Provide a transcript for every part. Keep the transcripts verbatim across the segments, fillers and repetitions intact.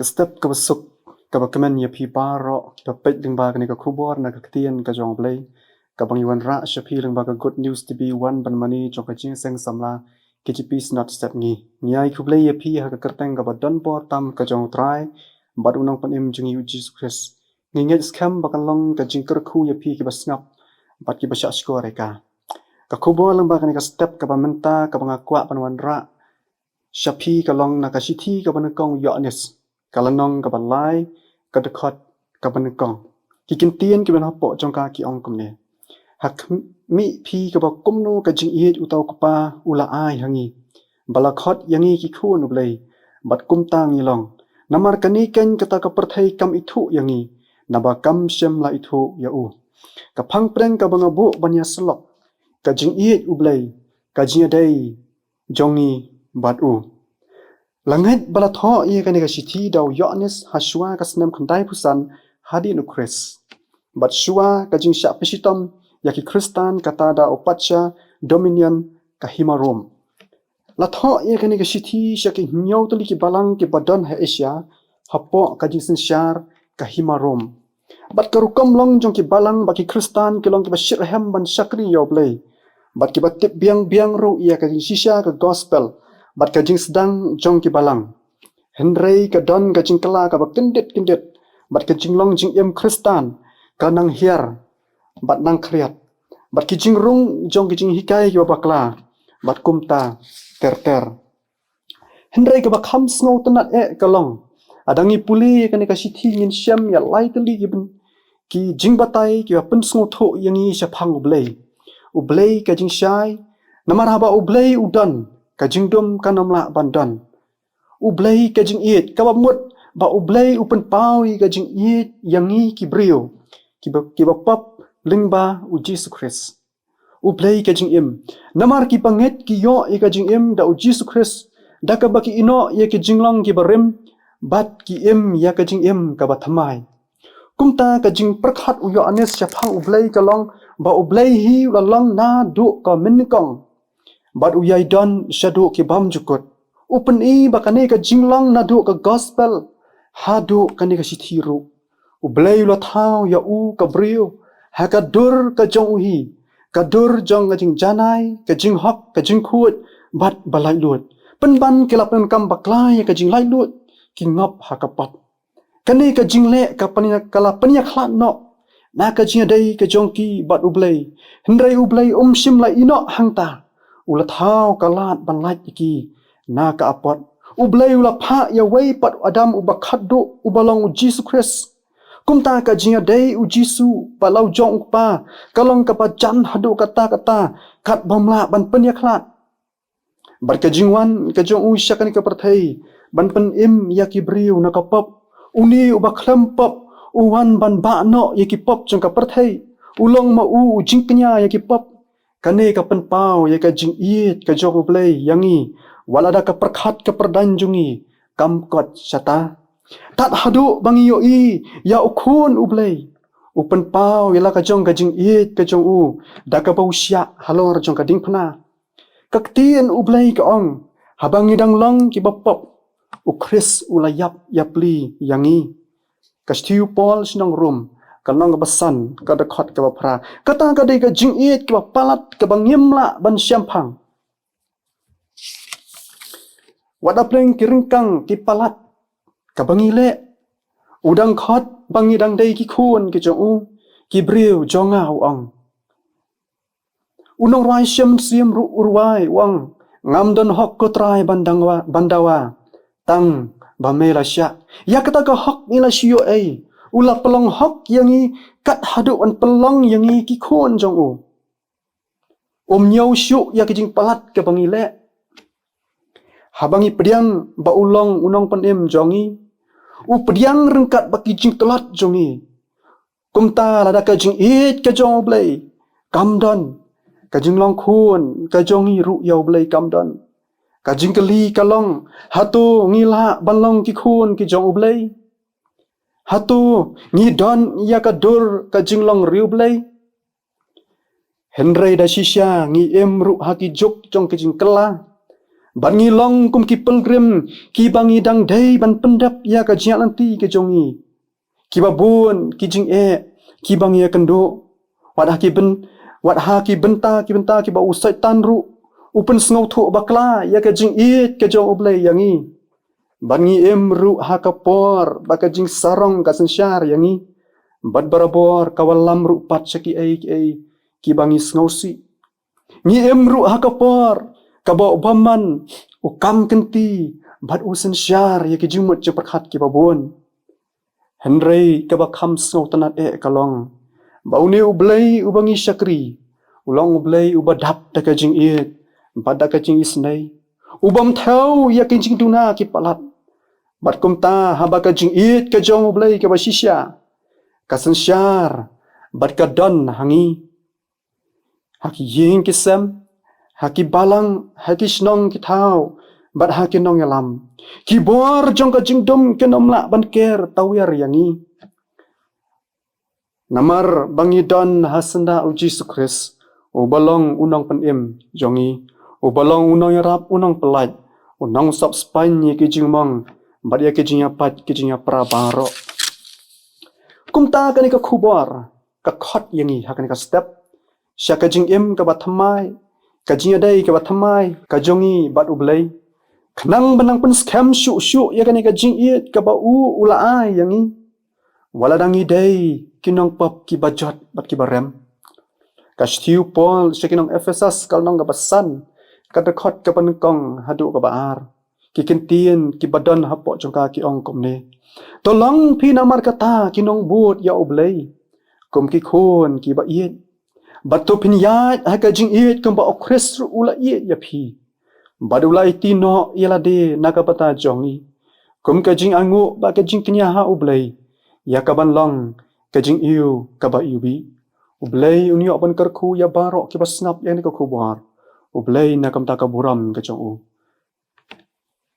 Step kaba suk, kaba kmen ïa phi baroh kiba peit lyngba kane ka khubor na ka ktien ka jong U Blei, kaba ngi wanrah sha phi lyngba ka Good News T V one ban mane jong ka jingïaseng samla K J P Synod Step ngi. Ngi ai khublei ïa phi ha ka kyrteng kaba don bor tam ka jong U Trai bad U Nongpynim jong ngi U Jisu Khrist. Ngi ngeit skhem ba kan long ka jingkyrkhu ïa phi kiba sngap bad kiba shah shkor ïa ka. Ka khubor lyngba kane ka step kaba mynta kaba nga kwah ban wanrah sha phi ka long na ka shithi kaba nyngkong u Ïoannis, ka lynnong kaba lai, ka dkhot kaba nyngkong. Ki kyntien kiba na hapoh jong ka ki ong kumne: Ha khmih phi kaba kumno ka jingïeit uta u Kpa u la ai ha ngi, ba la khot ïa ngi ki khun U Blei, bad kumta ngi long. Namar kane keiñ kata ka pyrthei kam ithuh ïa ngi, naba kam shym la ithuh ïa u. Ka phang pdeng kaba nga buh ban ïasyllok, ka jingïeit U Blei, ka jingïadei jong ngi bad u. La ngeit ba la thoh ïa kane ka shithi da u Ïoannis ha shuwa ka snem khyndaiphew san hadien u Khrist, bad shuwa ka jingshah pynshitom ïa ki Khristan kata da u Patsha Domitian ka hima Rom. La thoh ïa kane ka shithi sha ki hynñiew tylli ki balang kiba don ha Asia, hapoh ka jingsynshar ka hima Rom. Bad ka rukom long jong ki balang bad ki Khristan ki long kiba shitrhem ban shakri ïa U Blei, bad kiba tip biang biang ruh ïa ka jingshisha ka gospel bad ka jingsdang jong ki balang. Hynrei ka don ka jingkylla kaba kyndit kyndit, bad ka jinglong jingim Khristan ka nang hiar bad nang khriat, bad ki jingrung jong ki jinghikai kiba bakla, bad kumta ter ter. Hynrei kaba kham sngewtynnad eh ka long, lada ngi pule ïa kane ka shithi ngin shem ïa lai tylli ki byn, ki jingbatai kiba pynsngewthuh ïa ngi shaphang U Blei. U Blei ka jingshai, namar haba U Blei u don, ka jingdum kan ym lah ban don. U Blei ka jingïeit, kaba mut ba U Blei u pynpaw ïa ka jingïeit ïa ngi ki briew kiba, kiba pop lyngba U Jisu Khrist. U Blei ka jingim, namar ki bangeit ki ïoh ïa ka jingim da U Jisu Khrist da kaba ki ïehnoh ïa ki jinglong kiba rim, bad ki im ïa ka jingim kaba thymmai. Kumta ka jingpyrkhat u Ïoannis shaphang U Blei ka long ba U Blei hi u la long naduh ka mynnyngkong, bad u ïai don shaduh ki bymjukut. U pyni ba kane ka jinglong naduh ka gospel haduh kane ka shithi ruh. U Blei u la thaw ïa u ka briew ha ka dur ka jong u hi, ka dur jong ka jingjanai, ka jinghok, ka jingkhuid, bad ba laitluid. Pynban ki la pyndonkam bakla ïa ka jinglaitluid, ki ngop ha ka pop. Kane ka jingleh ka pynïa, ka la pynïakhlad noh na ka jingïadei ka jong ki bad U Blei. Hynrei U Blei um shym la ïehnoh hangta. U la thaw ka lad ban lait ïa ki na ka apot. U Blei u la phah ïa uwei pat u Adam uba khatduh, uba long U Jisu Khrist. Kumta ka jingïadei U Jisu bad la u jong U Kpa ka long kaba jan haduh katta katta, kat bym lah ban pynïakhlad. Bad ka jingwan ka jong u sha kane ka pyrthei ban pynim ïa ki briew na ka pop. Une uba khlem pop u wan ban bah noh ïa ki pop jong ka pyrthei. U long ma u u jingkñia ïa ki pop. Kane ka pynpaw ïa ka jingïeit ka jong U Blei ïa ngi, wat lada ka pyrkhat ka pyrdaiñ jong ngi kam kot shata. Tad haduh ba ngi ïohi ïa U Khun U Blei, u pynpaw ïa la ka jong ka jingïeit ka jong u da kaba u shiah halor jong ka diengphna. Ka ktien U Blei ka ong, haba ngi dang long kiba pop, U Khrist u la ïap ïapli ïa ngi. Ka shithi u Paul sha ki nong Rom, ka lynnong kaba san, ka dkhot kaba phra. Kata ka dei ka jingïeit kaba palat kaba ngim lah ban shemphang. Wat la pdeng ki ryngkang ki palat kaba ngi leh, u dang khot ba ngi dang dei ki khun ki jong u, ki briew jong nga, u ong. U nongrwai Shem Mynsiem ruh u rwai u ong, ngam don hok ko Trai ban dang wa, ban dawa, tang ba me la shah. Ïa kata ka hok ngi la shu ïoh ei. U la pynlong hok ïa ngi kat haduh ban pynlong ïa ngi ki khun jong u. Um ñiew shuh ïa ki jingpalat kaba ngi leh. Haba ngi pdiang ba u long u nongpynim jong ngi, u pdiang ryngkat bad ki jingtlot jong ngi. Kumta lada ka jingïeit ka jong U Blei kam don, ka jinglong khun ka jong ngi ruh ïa U Blei kam don. Ka jingkylli ka long, hato ngi lah ban long ki khun ki jong U Blei? Hato ngi don ïa ka dur ka jinglong riewblei? Blei. Hynrei da shisha ngi im ruh ha ki juk jong ka jingkylla. Bad ngi long kum ki pilgrim, kiba ngi dang dei ban pyndep ïa ka jingïaid lynti ka jong ngi. Kiba bun ki jingeh kiba ngi ïakynduh, wat ha ki byn, wat ha ki bynta, ki bynta kiba u Soitan ruh u pynsngewthuh bakla ïa ka jingïeit ka jong U Blei ïa ngi. Bad ngi im ruh ha ka por ba ka jingsarong ka synshar ïa ngi, bad barabor ka wallam ruh pat sha kiei kiei kiba ngi sngewsih. Ngi im ruh ha ka por kaba u bymman u kam kynti bad u synshar ïa ki jingmut jingpyrkhat kiba bun. Hynrei kaba kham sngewtynnad eh ka long ba une U Blei uba ngi shakri u long U Blei uba dap da ka jingïeit bad da ka jingisynei, u bym thew ïa ki jingduna ki palat. Bad kumta, haba ka jingïeit ka jong U Blei kaba shisha ka synshar bad ka don ha ngi, ha ki ïing ki sem, ha ki balang, ha ki shnong ki thaw, bad ha ki nongïalam, ki bor jong ka jingdum kin ym lah ban ker tawiar ïa ngi. Namar ba ngi don ha syndah U Jisu Khrist, uba long u nongpynim jong ngi, uba long u nongïarap, u nongpyllait, u nongsop spaiñ ïa ki jingmong bad ïa ki jingïapait ki jingïapra baroh. Kumta kane ka khubor ka khot ïa ngi ha kane ka step sha ka jingim kaba thymmai, ka jingïadei kaba thymmai ka jong ngi bad U Blei, khnang ban nang pynskhem shuh shuh ïa kane ka jingïeit kaba u u la ai ïa ngi, wat la dang ngi dei ki nongpop kiba jot bad kiba rem. Ka shithi u Paul sha ki nong Ephesus, ka lynnong kaba san, ka dkhot kaba nyngkong haduh kaba ar, ki ktien kiba don hapoh jong ka ki ong kumne: To long phi namar kata ki nongbud ïa U Blei, kum ki khun kiba ïeit, bad to phin ïaid ha ka jingïeit kumba U Khrist ruh u la ïeit ïa phi, bad u la aiti noh ïa lade na ka bynta jong ngi, kum ka jingainguh bad ka jingkñia ha U Blei, ïa kaban long ka jingïew kaba iwbih. U Blei un ïoh ban kyrkhu ïa baroh kiba sngap ïa kane ka khubor U Blei na ka bynta ka burom ka jong u.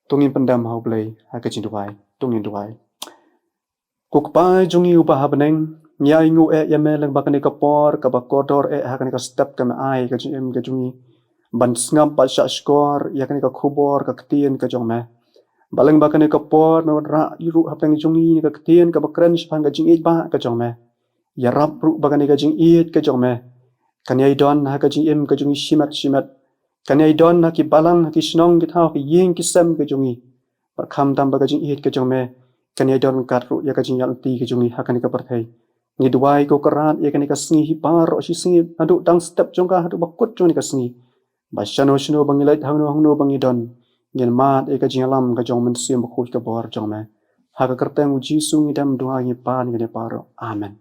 To ngin pyndem ha U Blei ha ka jingduwai. To ngin duwai. Ko Kpa jong ngi uba ha bneng, ngi ainguh eh ïa me lyngba kane ka por kaba kordor eh ha kane ka step ka me ai ka jingim ka jong ngi ban sngap bad shahshkor ïa kane ka khubor ka ktien ka jong me. Ba lyngba kane ka por me wanrah ruh hapdeng jong ngi ïa ka ktien kaba kren shaphang ka jingïeit ba ka jong me. Ïarap ruh ba kane ka jingïeit ka jong me kan ïai don ha ka jingim ka jong ngi shimet shimet, kan ïai don ha ki balang, ha ki shnong, ki thaw, ki ïing ki sem ka jong ngi. Bad khamtam ba ka jingïeit ka jong me kan ïai don ryngkat ruh ïa ka jingïaid lynti ka jong ngi ha kane ka pyrthei. Ngi duwai, ko Kynrad, ïa kane ka sngi hi baroh shi sngi, naduh dang step jong ka haduh ba kut jong kane ka sngi, ba shano shano ba ngi leit, hangno hangno ba ngi don, ngin mad ïa ka jingïalam ka jong u Mynsiem Bakhuid, ka bor jong me. Ha ka kyrteng U Jisu ngi dem duwai, ngi pan ïa kane baroh. Amen.